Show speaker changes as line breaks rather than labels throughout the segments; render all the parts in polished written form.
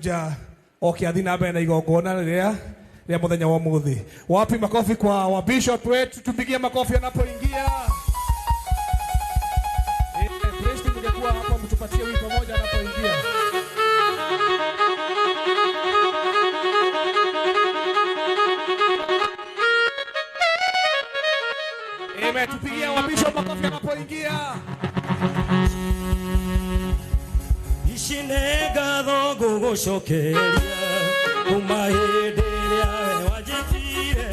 Akuja oke athi na mbere na igongona rĩrĩa rĩa mũthenya wa ũmũthĩ. Wapi makofi kwa wa bishop wetu, tupigie makofi anapoingia. Praise, mngekuwa hapa mtupatie wimbo moja anapoingia. Amen, tupigie wa bishop makofi anapoingia.
Ici nĩ ngatho ngũgũcokeria kuma hĩndĩ ĩrĩa we wanjĩtire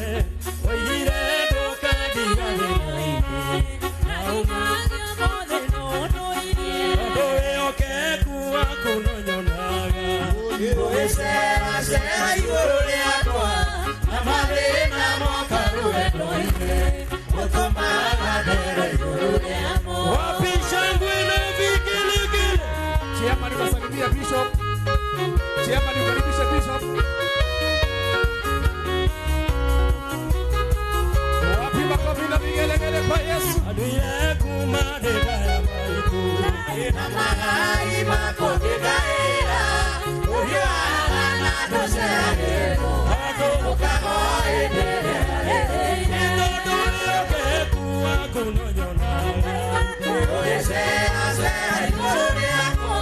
waigire ndũkandiganĩra na ũmũthĩ tondũ wĩhokeku waku no nyonaga.
Ũgĩceracera igũrũ rĩakwa na mathĩna moka rũgendo-inĩ ũtũmaga ndere igũrũ rĩamo.
Wapi shangwe na vigelegele?
Chairman, unasalimia bishop. Chairman, ukaribishe bishop. Wapi makofi na vigelegele kwa Yesu?
Adui kuma ndĩra ya maitũ.
Na magai makũngĩngaĩra ũhiũhaga na ndũceragĩrwo ũkaga hĩndĩ ĩrĩa
Nĩ tondũ wĩhokeku waku no nyonaga.
Ũgĩceracera igũrũ rĩakwa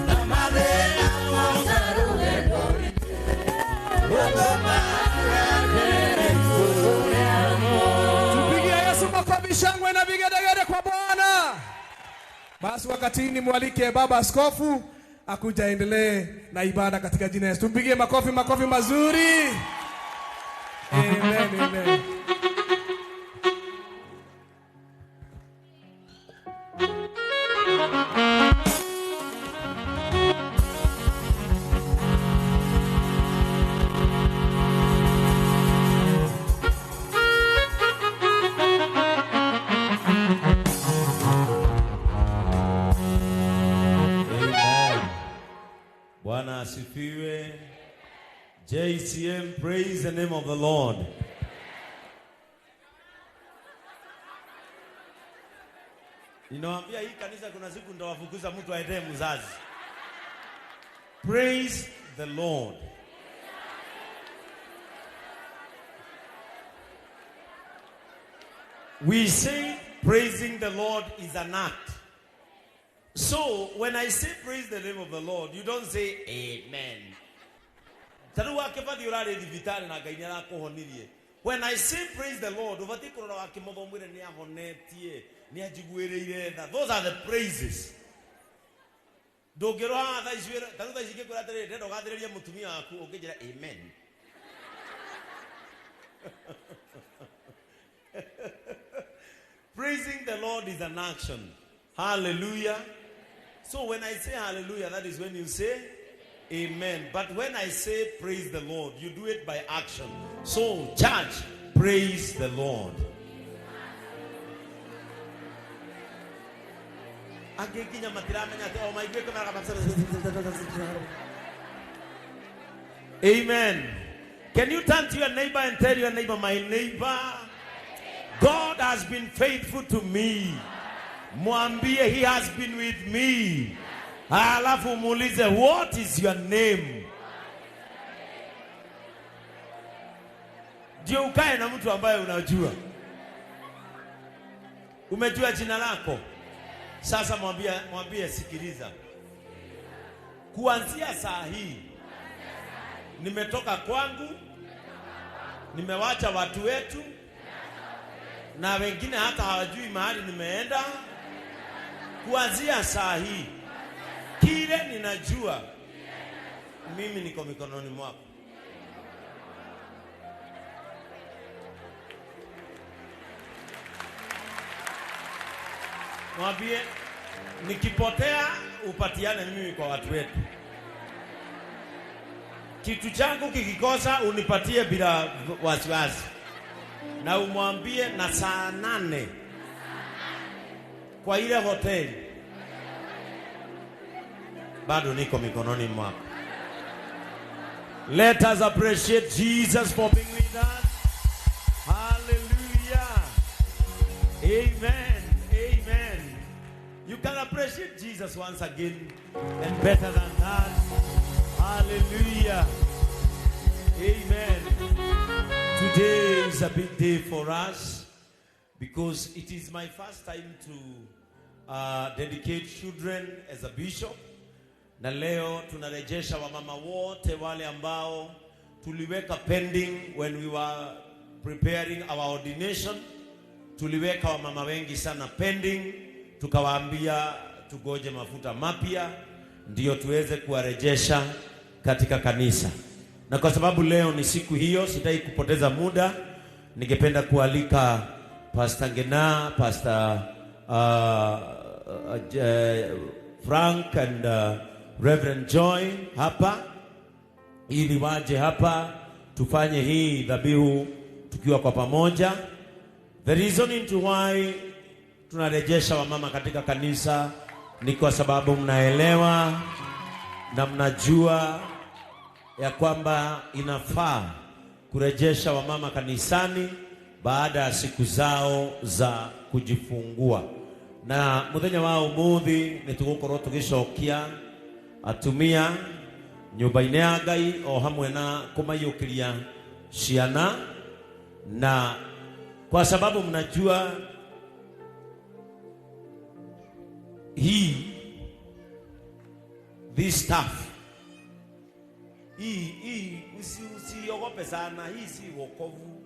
na mathĩna moka rũgendo-inĩ ũtũmaga ndere igũrũ rĩamo.
Tupigie Yesu makofi, shangwe na vigelegele kwa Bwana. Basi wakati ni mwalike baba askofu akuja aendelee na ibada katika jina la Yesu. Tumpigie makofi, makofi mazuri. Amen, amen.
Amen. Bwana asifiwe. JCM, praise the name of the Lord. Ninawaambia hii kanisa kuna siku nitawafukuza mtu aendee mzazi. Praise the Lord. We say praising the Lord is an act. So when I say praise the name of the Lord, you don't say amen. Ta rĩu wakĩbathi ũrarĩ thibitarĩ na Ngai nĩ arakũhonirie. When I say praise the Lord, ũbatiĩ kũrora wakĩmotho mwĩre nĩ ahonetie, nĩ anjiguĩrĩire tha. Those are the praises. Ndũngĩrwo haha thaa ici ta rĩu thaa ici ingĩkwĩra atĩrĩrĩ, ndĩrenda ũgathĩrĩrie mũtumia waku, ũngĩnjĩra amen. Praising the Lord is an action. Hallelujah. So when I say hallelujah, that is when you say amen. But when I say praise the Lord, you do it by action. So, church, praise the Lord. Angĩ nginya matiramenya atĩ o maiguĩte maraga. Amen. Can you turn to your neighbor and tell your neighbor, my neighbor, God has been faithful to me. Mwambie he has been with me. Alafu muulize, what is your name? Ndio ukae na mtu ambaye unajua. Umejua jina lako. Sasa mwambie, mwambie sikiliza. Kuanzia saa hii nimetoka kwangu, nimewacha watu wetu na wengine hata hawajui mahali nimeenda. Kuanzia saa hii kile ninajua mimi niko mikononi mwako. Mwambie nikipotea upatiane mimi kwa watu wetu. Kitu changu kikikosa unipatie bila wasiwasi. Na umwambie na saa 8 kwa ile hoteli bado niko mikononi mwako. Let us appreciate Jesus for being with us. Hallelujah. Amen. Amen. You can appreciate Jesus once again and better than that. Hallelujah. Amen. Today is a big day for us because it is my first time to dedicate children as a bishop. Na leo tunarejesha wamama wote wale ambao tuliweka pending when we were preparing our ordination. Tuliweka wamama wengi sana pending, tukawaambia tugoje mafuta mapya ndio tuweze kuwarejesha katika kanisa. Na kwa sababu leo ni siku hiyo, sitaki kupoteza muda. Ningependa kualika Pastor Ngena, Pastor Frank and Reverend Joy hapa ili waje hapa tufanye hii dhabihu tukiwa kwa pamoja. The reason into why tunarejesha wamama katika kanisa ni kwa sababu mnaelewa na mnajua ya kwamba inafaa kurejesha wamama kanisani baada ya siku zao za kujifungua. Na muthenya wa umuthi ni tugukorwo tugicokia atumia nyumba-inĩ ya Ngai o hamwe na kũmaiyũkĩria ciana, na kwa sababu mnajua hii this stuff hii usiogope sana, hii si wokovu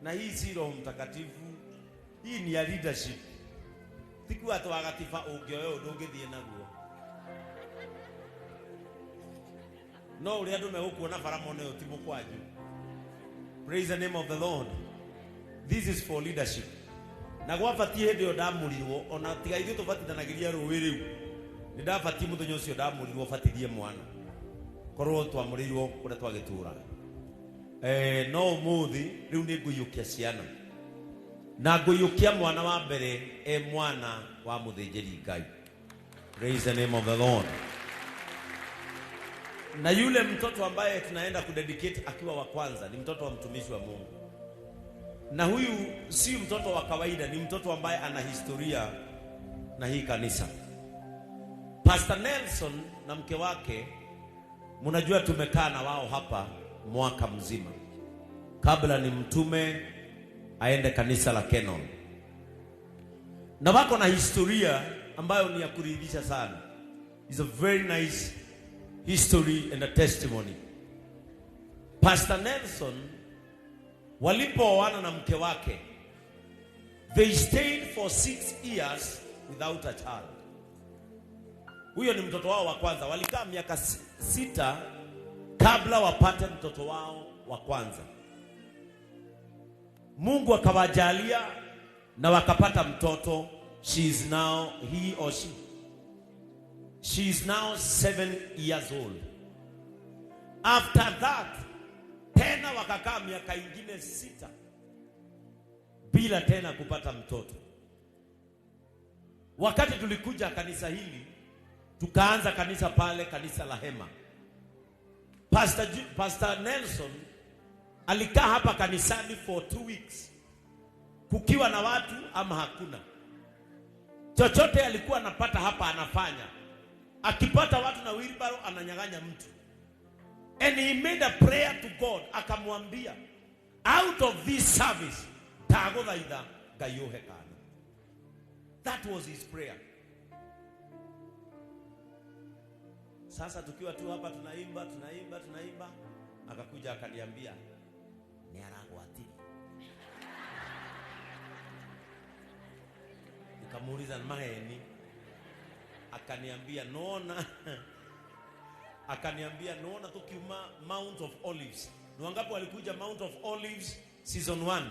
na hii si Roho Mtakatifu, hii ni ya leadership. Tikuwa twagatiba ũngĩoya ũndũ ũngĩthiĩ naguo, no ũrĩa andũ megũkuona bara mone ũyũ ti mũkwanju. Praise the name of the Lord. This is for leadership. Na gwabatiĩ hĩndĩ ĩyo ndamũrirwo, ona tiga ithuĩ tũbatithanagĩria rũĩ rĩu, nĩ ndabatiĩ mũthenya ũcio ndamũrirwo batithie mwana, korwo twamũrĩirwo kũrĩa twagĩtũraga. No ũmũthĩ rĩu nĩ ngũiyũkia ciana, na ngũiyũkia mwana wa mbere e mwana wa mũthĩnjĩri Ngai. Praise the name of the Lord. Na yule mtoto ambaye tunaenda kudedicate akiwa wa kwanza ni mtoto wa mtumishi wa Mungu. Na huyu si mtoto wa kawaida, ni mtoto ambaye ana historia na hii kanisa. Pastor Nelson na mke wake, mnajua tumekaa na wao hapa mwaka mzima kabla ni mtume aende kanisa la Kenon, na wako na historia ambayo ni ya kuridhisha sana. It's a very nice history and a testimony. Pastor Nelson walipooana na mke wake, they stayed for 6 years without a child. Huyo ni mtoto wao wa kwanza. Walikaa miaka 6 kabla wapate mtoto wao wa kwanza. Mungu akawajalia na wakapata mtoto. She is now, he or she, she is now 7 years old. After that, tena wakakaa miaka ingine 6 bila tena kupata mtoto. Wakati tulikuja kanisa hili, tukaanza kanisa pale, kanisa la Hema. Pastor Nelson alikaa hapa kanisani for 2 weeks, kukiwa na watu ama hakuna. Chochote alikuwa anapata hapa anafanya. Akipata watu na wheelbarrow ananyang'anya mtu. And he made a prayer to God, akamwambia, out of this service tagothaitha Ngai ũhe kana. That was his prayer. Sasa tukiwa tu hapa tunaimba, tunaimba, tunaimba, akakuja akaniambia ni aragwatiri. Nikamuuliza maheni, akaniambia nona. Akaniambia nona tukiuma Mount of Olives. Ni wangapi walikuja Mount of Olives season 1?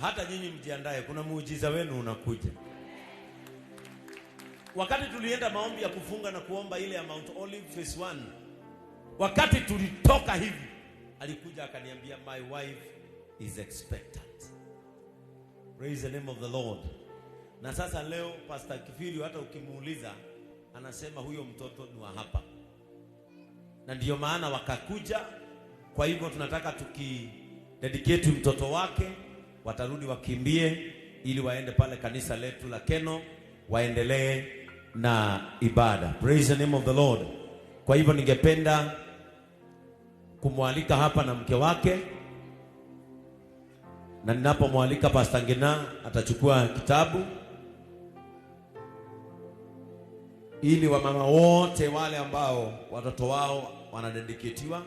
Hata nyinyi mjiandae, kuna muujiza wenu unakuja. Wakati tulienda maombi ya kufunga na kuomba ile ya Mount Olive phase 1, wakati tulitoka hivi, alikuja akaniambia my wife is expectant. Praise the name of the Lord. Na sasa leo Pastor Kifiri hata ukimuuliza anasema huyo mtoto ni wa hapa. Na ndiyo maana wakakuja. Kwa hivyo tunataka tukidedicate mtoto wake, watarudi wakimbie ili waende pale kanisa letu la Keno waendelee na ibada. Praise the name of the Lord. Kwa hivyo ningependa kumwalika hapa na mke wake, na ninapomwalika Pastor Ngina atachukua kitabu ili wamama wote wale ambao watoto wao wanadediketiwa,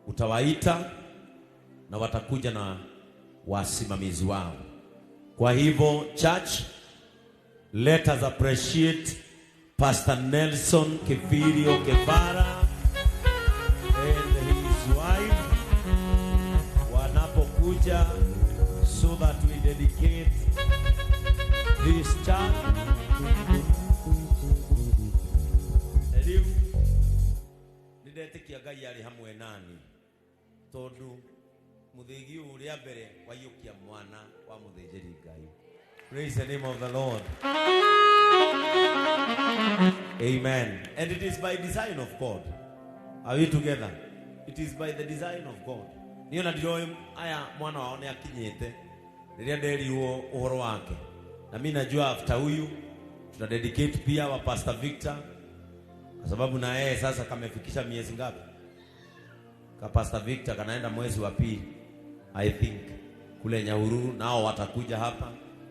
utawaita na watakuja na wasimamizi wao. Kwa hivyo church, let us appreciate Pastor Nelson Kibirio Kebara and his wife wanapokuja, so that we dedicate this child. Riu nindetikia Ngai arĩ hamwe nani, tondu muthĩgi ũyũ ũrĩa mbere waiyũkia mwana wa mũthĩnjĩri Ngai. Praise the name of the Lord. Amen. And it is by design of God. Are we together? It is by the design of God. Niĩ ona ndiroĩ aya mwana wao nĩ akinyĩte rĩrĩa nderirwo ũhoro wake, na mi najua after huyu tuna dedicate pia wa Pastor Victor, kwa sababu na yeye sasa kamefikisha miezi ngapi? Ka Pastor Victor kanaenda mwezi wa pili, I think, kule Nyahururu, nao watakuja hapa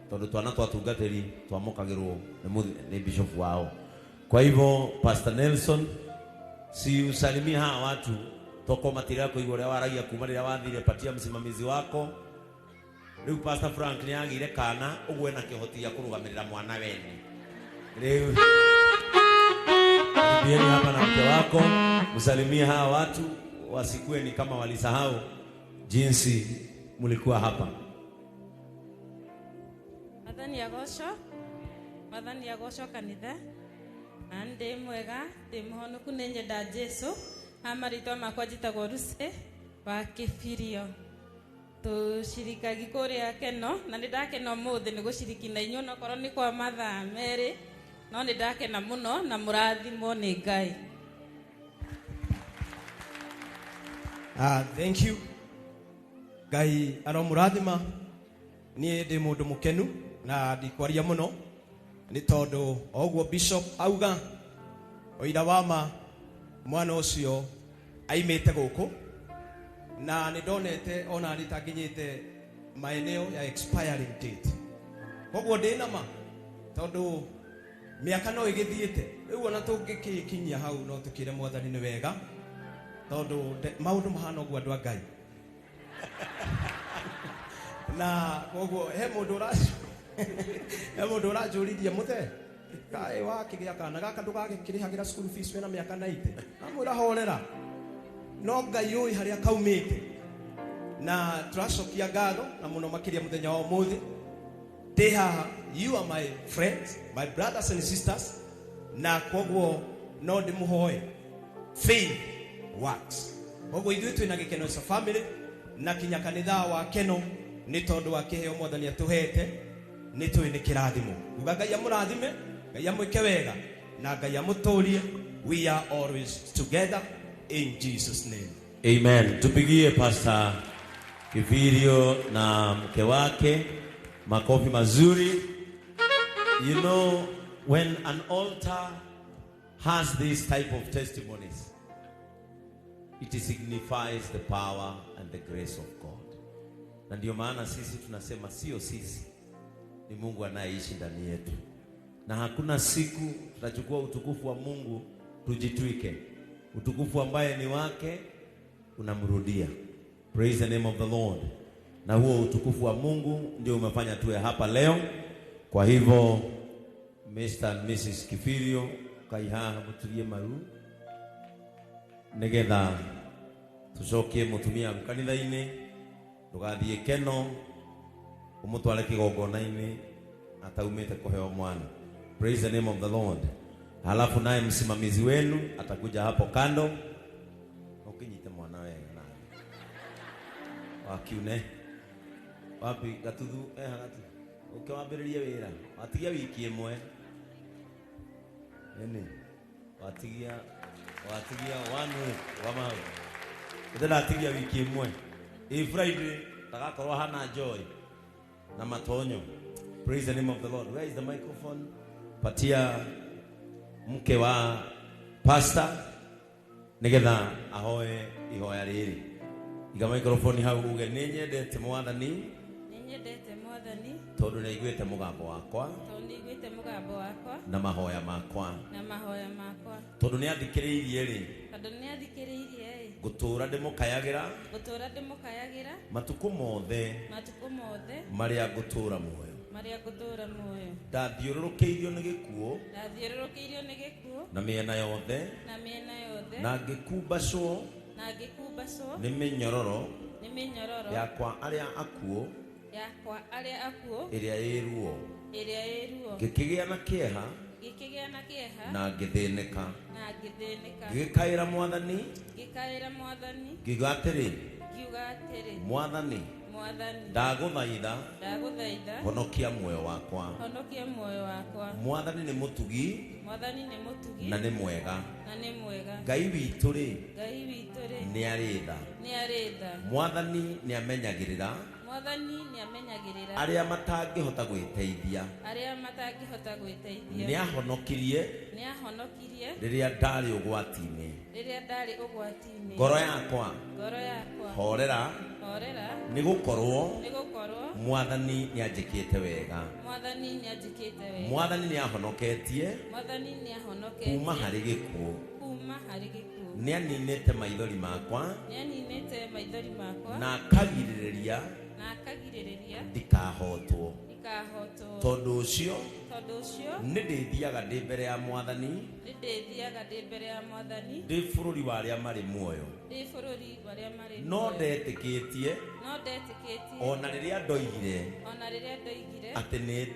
tondu twana twa tungatĩri twamũkagĩrwo nĩ bishop wao. Kwa hivyo Pastor Nelson, si usalimie hawa watu toko matiria kuigua ũrĩa waragia kuma rĩrĩa wathire, patia msimamizi wako. Rĩu Pastor Frank nĩ agĩire kana ũguo ena kĩhoti gĩa kũrũgamĩrĩra mwana wene. Rĩu karibieni hapa na mke wako, msalimie hawa watu wasikue ni kama walisahau jinsi mlikuwa hapa.
Mwathani agocwo, Mwathani agocwo kanitha. Na ndĩ mwega, ndĩ mũhonoku, nĩ nyenda Jesu. Ha marĩtwa makwa njĩtagwo Lucy wa Kĩbirio. Tũcirikagi kũrĩa Keno, na nĩ ndakena ũmũthĩ nĩ gũciriki na inyuĩ, onokorwo nĩ kwa mathaa merĩ, no nĩ ndakena mũno na mũrathimwo nĩ Ngai.
Thank you. Ngai aromũrathima. Niĩ ndĩ mũndũ mũkenu na ndikwaria mũno nĩ tondũ o ũguo bishop auga ũira wa ma, mwana ũcio aimĩte gũkũ na nĩ ndonete ona nĩ tanginyĩte maeneo ya expiring date, koguo ndĩ na ma tondũ mĩaka no ĩgĩthiĩte. Rĩu ona tũngĩkĩkinyia hau no tũkĩre Mwathani nĩ wega, tondũ maũndũ mahana ũguo, andũ a Ngai. Na koguo he mũndũ ũranjũririe, "Mũthe, kaĩ wakĩgĩa kana gaka ndũgagĩkĩrĩhagĩra school fees wĩna mĩaka 90?" Namwĩra, "Horera, no Ngai ũĩ harĩa kaumĩte." Na tũracokia ngatho na mũno makĩria mũthenya wa ũmũthĩ ndĩ haha. You are my friends, my brothers and sisters, na koguo no ndĩmũhoe, faith works. Koguo ithuĩ twĩna gĩkeno as a family na kinya kanitha wa Keno nĩ tondũ wa kĩheo Mwathani atũhete, nĩ tũĩ nĩ kĩrathimo. Uga Ngai amũrathime, Ngai amwĩke wega na Ngai amũtũrie. We are always together in Jesus' name.
Amen. Tupigie Pastor Kivirio na mke wake makofi mazuri. You know, when an altar has this type of testimonies, it signifies the power and the grace of God. Na ndio maana sisi tunasema sio sisi, ni Mungu anayeishi ndani yetu. Na hakuna siku tutachukua utukufu wa Mungu tujitwike. Utukufu ambaye ni wake unamrudia. Praise the name of the Lord. Na huo utukufu wa Mungu ndio umefanya tuwe hapa leo. Kwa hivyo Mr. and Mrs. Kifirio, kaihaha muturie maru nigetha tucokie mutumia kanitha-inĩ, ndũgathiĩ Keno ũmũtware kĩgongona-inĩ ataumĩte kũheo mwana. Praise the name of the Lord. Halafu naye msimamizi wenu atakuja hapo kando, ukinyite mwana wega nawe wakiune wapi gatuthu eha gatuthu ũke wambĩrĩrie wĩra, watigia wiki ĩmwe ĩnĩ, watigia one week wa mau ndĩratigia wiki ĩmwe ĩ Friday ndagakorwo hana joy na matonyo. Praise the name of the Lord. Where is the microphone? Patia mke wa pastor. Nĩgetha ahoe ihoya rĩrĩ. Iga microphone hau uge nĩ nyendete Mwathani.
Nĩ nyendete Mwathani.
Tondũ nĩ aiguĩte mũgambo wakwa.
Tondũ nĩ aiguĩte mũgambo wakwa.
Na mahoya makwa.
Na mahoya makwa.
Tondũ nĩ athikĩrĩirie rĩ.
Tondũ nĩ athikĩrĩirie rĩ.
Ngũtũũra ndĩmũkayagĩra.
Ngũtũũra ndĩmũkayagĩra.
Matukũ mothe.
Matukũ mothe.
Marĩa ngũtũũra muoyo.
Marĩa ngũtũũra muoyo.
Ndathiũrũrũkĩirio nĩ gĩkuũ.
Ndathiũrũrũkĩirio nĩ gĩkuũ.
Na mĩena yothe.
Na mĩena yothe.
Na ngĩkumbacwo.
Na ngĩkumbacwo.
Nĩ mĩnyororo.
Nĩ mĩnyororo.
Yakwa arĩa akuũ.
Yakwa arĩa akuũ.
Ĩrĩa ĩ ruo.
Ĩrĩa ĩ ruo.
Ngĩkĩgĩa na kĩeha.
Ngĩkĩgĩa na kĩeha.
Na ngĩthĩnĩka.
Na ngĩthĩnĩka.
Ngĩkaĩra Mwathani.
Ngĩkaĩra Mwathani.
Ngiuga atĩrĩ.
Ngiuga atĩrĩ.
Mwathani.
Mwathani.
Ndagũthaitha.
Ndagũthaitha.
Honokia muoyo wakwa.
Honokia muoyo wakwa.
Mwathani nĩ mũtugi.
Mwathani nĩ mũtugi.
Na nĩ mwega.
Na nĩ mwega.
Ngai witũ rĩ.
Ngai witũ rĩ.
Nĩ arĩ tha.
Nĩ arĩ tha.
Mwathani nĩ amenyagĩrĩra.
Mwathani nĩ amenyagĩrĩra.
Arĩa matangĩhota gwĩteithia.
Arĩa matangĩhota gwĩteithia.
Nĩ ahonokirie.
Nĩ ahonokirie.
Rĩrĩa ndarĩ ũgwati-inĩ.
Rĩrĩa ndarĩ ũgwati-inĩ.
Ngoro yakwa.
Ngoro yakwa.
Horera.
Horera.
Nĩ gũkorwo.
Nĩ gũkorwo.
Mwathani nĩ anjĩkĩte wega.
Mwathani nĩ anjĩkĩte wega.
Mwathani nĩ ahonoketie.
Mwathani nĩ ahonoketie.
Kuma harĩ gĩkuũ.
Kuma harĩ gĩkuũ.
Nĩ aninĩte maithori makwa.
Nĩ aninĩte maithori makwa.
Na akagirĩrĩria.
Na akagirĩrĩria.
Ndikahotwo.
Ndikahotwo.
Tondũ ũcio.
Tondũ ũcio.
Nĩ ndĩthiaga ndĩ mbere ya Mwathani.
Nĩ ndĩthiaga ndĩ mbere ya Mwathani.
Ndĩ bũrũri wa arĩa marĩ muoyo.
Ndĩ bũrũri wa arĩa marĩ muoyo.
No ndetĩkĩtie.
No ndetĩkĩtie.
Ona rĩrĩa ndoigire.
Ona rĩrĩa ndoigire.
Atĩ nĩ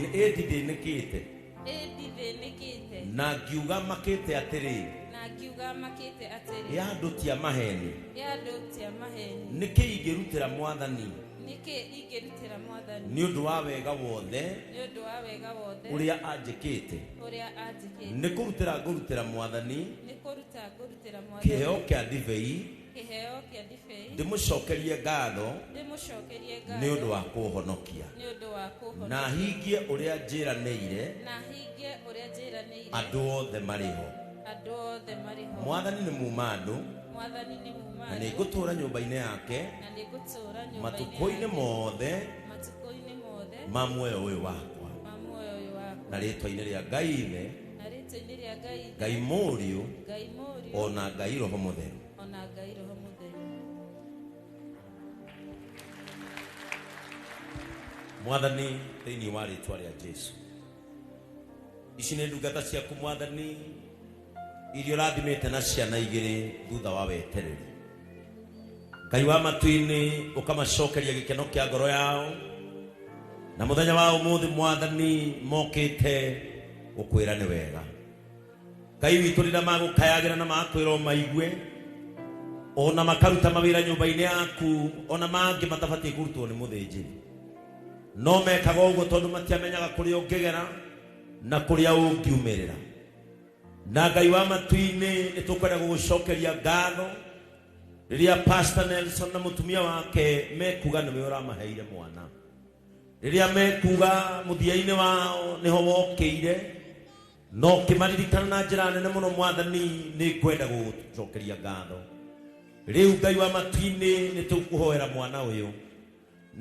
ndithĩnĩkĩte.
Ndithĩnĩkĩte.
Na ngiuga makĩte atĩrĩ.
Na ngiuga makĩte atĩrĩ.
Ya andũ ti a maheni.
Ya andũ ti a maheni.
Nĩkĩ ingĩrutĩra Mwathani?
Nĩkĩ ingĩrutĩra Mwathani?
Nĩ ũndũ wa wega wothe.
Nĩ ũndũ wa wega wothe.
Ũrĩa anjĩkĩte.
Ũrĩa anjĩkĩte.
Nĩ kũrutĩra ngũrutĩra Mwathani.
Nĩ kũruta ngũrutĩra Mwathani.
Kĩheo kĩa ndibei.
Kĩheo kĩa ndibei.
Ndĩmũcokerie ngatho.
Ndĩmũcokerie ngatho.
Nĩ ũndũ wa kũhonokia.
Nĩ ũndũ wa kũhonokia.
Na hingie ũrĩa njĩranĩire.
Na hingie ũrĩa njĩranĩire.
Andũ othe marĩ ho.
Andũ othe marĩ ho.
Mwathani nĩ muma andũ.
Mwathani nĩ muma andũ.
Na nĩ ngũtũũra nyũmba-inĩ yake.
Na nĩ ngũtũũra nyũmba-inĩ
matukũ-inĩ mothe.
Matukũ-inĩ mothe.
Ma muoyo ũyũ wakwa.
Ma muoyo ũyũ wakwa.
Na rĩtwa-inĩ rĩa Ngai Ithe.
Na rĩtwa-inĩ rĩa Ngai Ithe.
Ngai Mũriũ.
Ngai Mũriũ.
Ona Ngai Roho Mũtheru.
Ona Ngai Roho Mũtheru.
Mwathani thĩinĩ wa rĩtwa rĩa Jesu. Ici nĩ ndungata ciaku Mwathani iria ũrathimĩte na ciana igĩrĩ thutha wa wetereri. Ngai wa matu-inĩ ũkamacokeria gĩkeno kĩa ngoro yao. Na mũthenya wa ũmũthĩ Mwathani mokĩte gũkwĩra nĩ wega. Ngai witũ rĩrĩa magũkayagĩra na makwĩra maigue ona makaruta mawĩra nyũmba-inĩ yaku ona mangĩ matabatiĩ kũrutwo nĩ mũthĩnjĩri. No mekaga ũguo tondũ matiamenyaga kũrĩa ũngĩgera na kũrĩa ũngiumĩrĩra. Na Ngai wa matu-inĩ nĩ tũkwenda gũgũcokeria ngatho rĩrĩa Pastor Nelson na mũtumia wake mekuga nĩwe ũramaheire mwana. Rĩrĩa mekuga mũthia-inĩ wao nĩho wokĩire no ũkĩmaririkana na njĩra nene mũno Mwathani nĩ ngwenda gũgũcokeria ngatho. Rĩu Ngai wa matu-inĩ nĩ tũkũhoera mwana ũyũ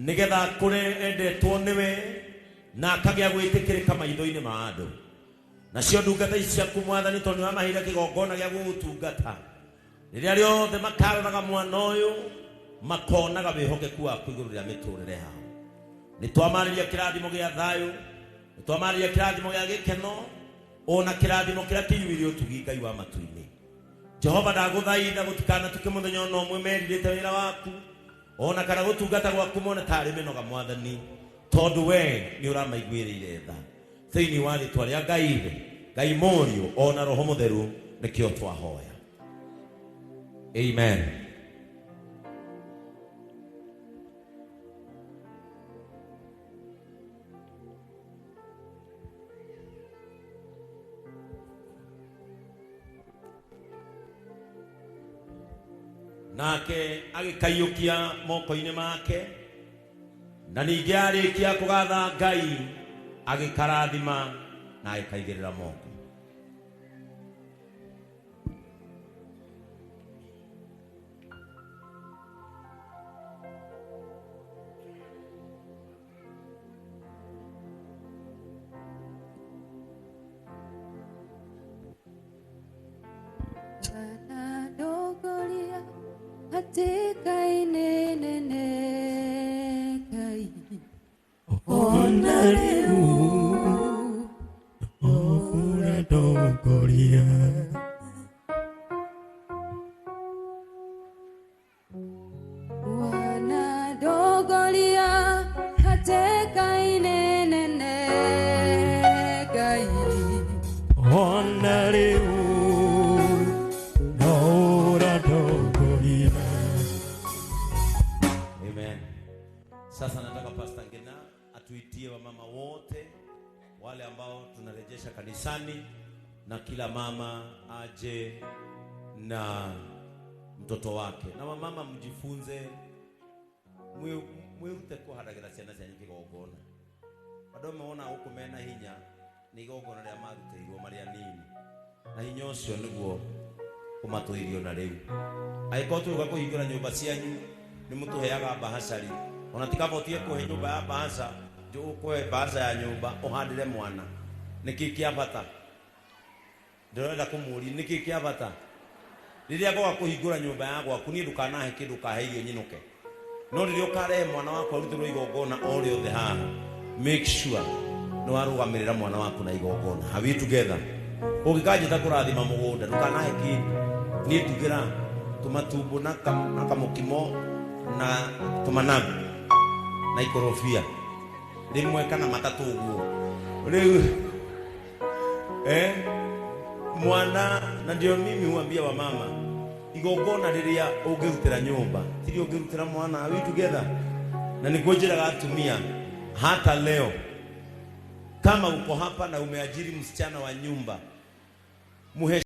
nĩgetha akũre endetwo nĩwe na akagĩa gwĩtĩkĩrĩka maitho-inĩ ma andũ. Nacio ndungata ici ciaku Mwathani tondũ nĩwamaheire kĩgongona gĩa gũgũtungata. Rĩrĩa rĩothe makaroraga mwana ũyũ makonaga wĩhokeku waku igũrũ rĩa mĩtũrĩre yao. Nĩ twamarĩria kĩrathimo gĩa thayũ, nĩ twamarĩria kĩrathimo gĩa gĩkeno, ona kĩrathimo kĩrĩa kĩiyũire ũtugi Ngai wa matu-inĩ. Jehova ndagũthaitha gũtikanatuke mũthenya ona ũmwe merirĩte wĩra waku ona kana gũtungata gwaku mone tarĩ mĩnoga Mwathani tondũ we nĩ ũramaiguĩrĩire tha. Thĩinĩ wa rĩtwa rĩa Ngai Ithe, Ngai Mũriũ ona Roho Mũtheru nĩkĩo twahoya. Amen. Nake agĩkaiyũkia moko-inĩ make na ningĩ arĩkia kũgatha Ngai agĩkarathima na agĩkaigĩrĩra moko.
Wanadongoria hatĩka-inĩ nene Ngai ona rĩu
Ũratongoria.
Wanadongoria hatĩka-inĩ nene Ngai
Ona rĩu no ũratongoria.
Amen. Sasa nataka Pastor Ngina atuitie wamama wote wale ambao tunarejesha kanisani, na kila mama aje na mtoto wake. Na wamama mjifunze, mwirute kuharagira ciana cianyu kigongona. Andũ amwe wonaga gũkũ mena hinya nĩ igongona rĩrĩa marutĩirwo marĩ anini, na hinya ũcio nĩguo ũmatũirio na rĩu. Angĩkorwo tũgũka kũhingũra nyũmba cianyu nĩ mũtũheaga bahacari, ona tikabotire kũhe nyũmba ya bahaca, ũkũhe bahaca ya nyũmba ũhandĩre mwana. Nĩkĩ kĩa bata? Ndĩrenda kũmũria nĩkĩ kĩa bata? Rĩrĩa ngoka kũhingũra nyũmba ya gwaku niĩ ndũkanahe kĩndũ ũkahe irio nyinũke, no rĩrĩa ũkarehe mwana waku arutĩrwo igongona o rĩothe haha, make sure nĩ warũgamĩrĩra mwana waku na igongona. Are we together? Ũngĩkanjĩta kũrathima mũgũnda ndũkanahe kĩndũ, niĩ ndugĩra tũmatumbo na kamũkimo na tũmanagu na ikorobia rĩmwe kana matatũ ũguo. Rĩu mwana, na ndio mimi huambia wamama, igongona rĩrĩa ũngĩrutĩra nyũmba tirio ũngĩrutĩra mwana. Are we together? Na nĩguo njĩraga atumia hata leo, kama uko hapa na umeajiri msichana wa nyumba, muhe